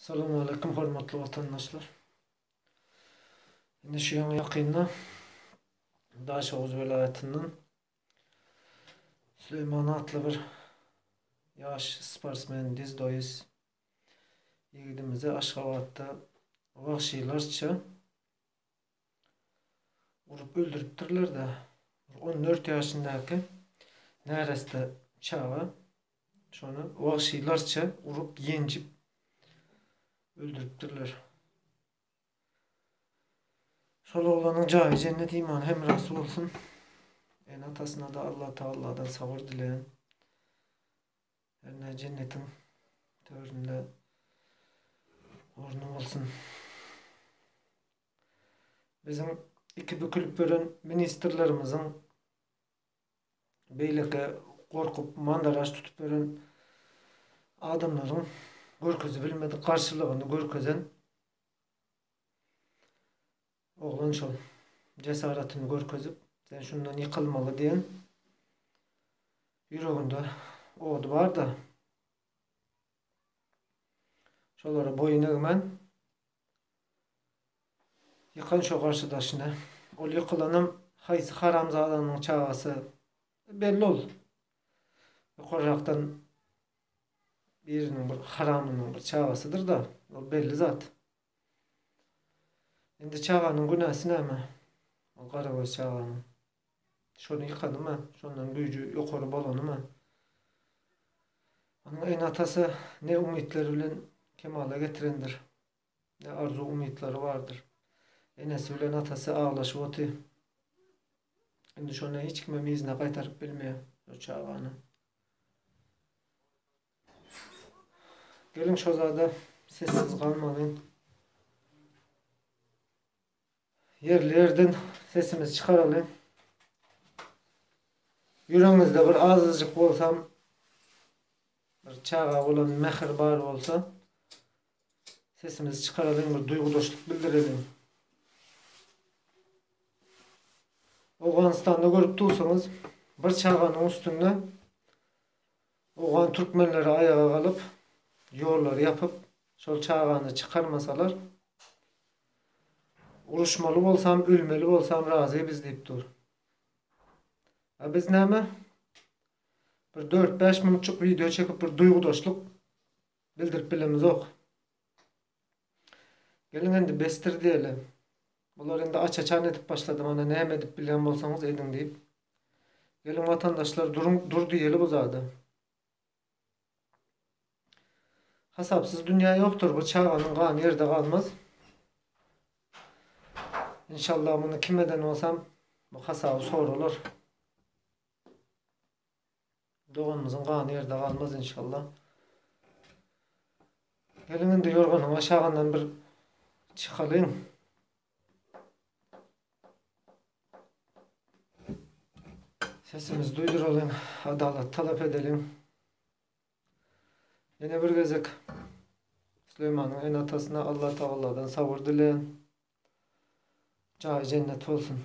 Salam hormatly watandaşlar. Indi şu ýaňy ýakynda Daşoguz welaýatyndan Süleýman atly bir ýaş sportsmen, dizdoist ýigidimizi Aşgabatda wagşylarça urup öldüripdirler-de. 14 ýaşyndaky nereste çaga Şony wagşylarça urup, ýenjip öldüripdirler. Şol oglanyň jaýy jennet, imany hemrasy bolsun. Ene-atasyna-da Allah Tagaladan sabyr dileýän. Hernä jennetiň töründe orny bolsun. Biziň iki bükülip ýören ministrlerimiziň beýleki gorkup mandaraş tutup ýören adamlaryň görkezibilmedik garşylygyny görkezen oglan şol jesaratyny görkezip sen şundan ýykylmaly diýen ýüreginde ody barda şolara boýun egmän Ýykan şo garşydaşyny. Ol ýykylanam haýsy haramzadanyň çagasy belli ol. Ýokarrakdan biriniň bir haramynyň bir çagasydyr-da, ol belli zat. Indi çaganyň günäsi näme? Ol garagöz çaganyň. Şony ýykanymy, şondan güýji ýokary bolanymy? Onuň ene-atasy ne umytlar bilen kemala getirendir? Ne arzuw-umytlary bardyr. Enesi bilen atasy aglaşyp oty. Indi şony hiç kimem yzyna gaýtaryp bilmeýär, o çagany. Geliň şo zada sessiz galmalyň. Ýerli-ýerden sesimizi çykaralyň. Ýüregiňizde bir azajyk bolsam bir çaga bolan mähir bar bolsa sesimizi çykaralyň, bir duýgudaşlyk bildireliň. Owganystanda görüp dursaňyz bir çaganyň üstünde owgan türkmenleri aýaga galyp, ýollary ýapyp, şol çagany çykarmasalar Uruşmaly bolsam, ölmeli bolsam razy biz diýip dur. A biz näme? Bir 4-5 minutçyk video çekip bir duýgudaşlyk bildirip bilemizok. Geliň indi besdir diýeli. Bular indi aç-açan edip başlady mana näme edip bilýän bolsaňyz ediň diýip. Geliň watandaşlar duruň dur diýeli bu zada. Hasapsyz dünýä ýokdur, bu çaganyň gany ýerde galmaz. Inşallah muny kim eden bolsam bu hasaby soralar. Doganymyzyň gany ýerde galmaz inşallah. Geliň indi ýorganyň aşagyndan bir çykalyň. Sesimizi duýduralyň, adalat talap edeliň. Ýene bir gezek Süleýmanyň ene-atasyna Allah Tagaladan sabyr dileýän. Jaýy jennet bolsun.